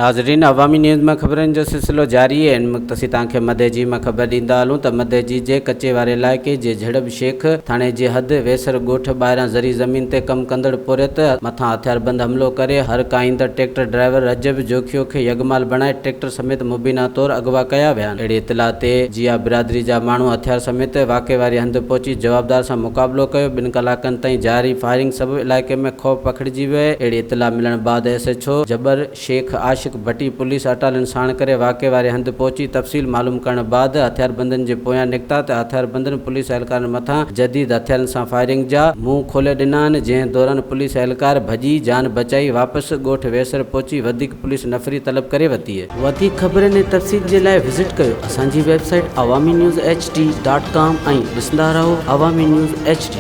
ناظرين عوامي نيوز مان خبرن جو سلسلو جاري آهي ان وقت اسين توهان کي مدئجي مان خبر ڏيندا هلون ته مدئجي جي ڪچي واري علائقي جي جهڙب شيخ ٿاڻي جي حد ويسر ڳوٺ ٻاهران زرعي زمين تي ڪم ڪندڙ پورهيت مٿان هٿياربند حملو ڪري هر ڪاهيندڙ ٽريڪٽر ڊرائيور رجب جوکيو کي يرغمال بڻائي ٽريڪٽر سميت مبينا طور اغوا ڪيا ويا آهن اهڙي اطلاع تي جيا برادري جا ماڻهو هٿيار سميت واقعي واري هنڌ پهچي جوابدار سان مقابلو ڪيو ٻن ڪلاڪن تائين جاري فائرنگ سبب علائقي ۾ خوف پکڙجي ويو آهي اهڙي اطلاع ملڻ بعد S H O Jhabbar Sheikh Ashiq Bhatti police Italian ساڻ ڪري واقعي واري هنڌ پهچي تفصيل معلوم ڪرڻ بعد هٿياربندن جي پويان نڪتا ته هٿياربندن پوليس اهلڪارن مٿان جديد هٿيارن سان فائرنگ جا منهن کولي ڏنا آهن جنهن دوران پوليس اهلڪار ڀڄي جان بچائي واپس ڳوٺ ويسر پهچي وڌيڪ پوليس نفري طلب ڪري ورتي. وڌيڪ خبرن ۽ تفصيل جي لاء وزٽ ڪيو اسان جي website Awami news H D dot com ۽ ڏسندا رهو عوامي نيوز ايڇ ڊي.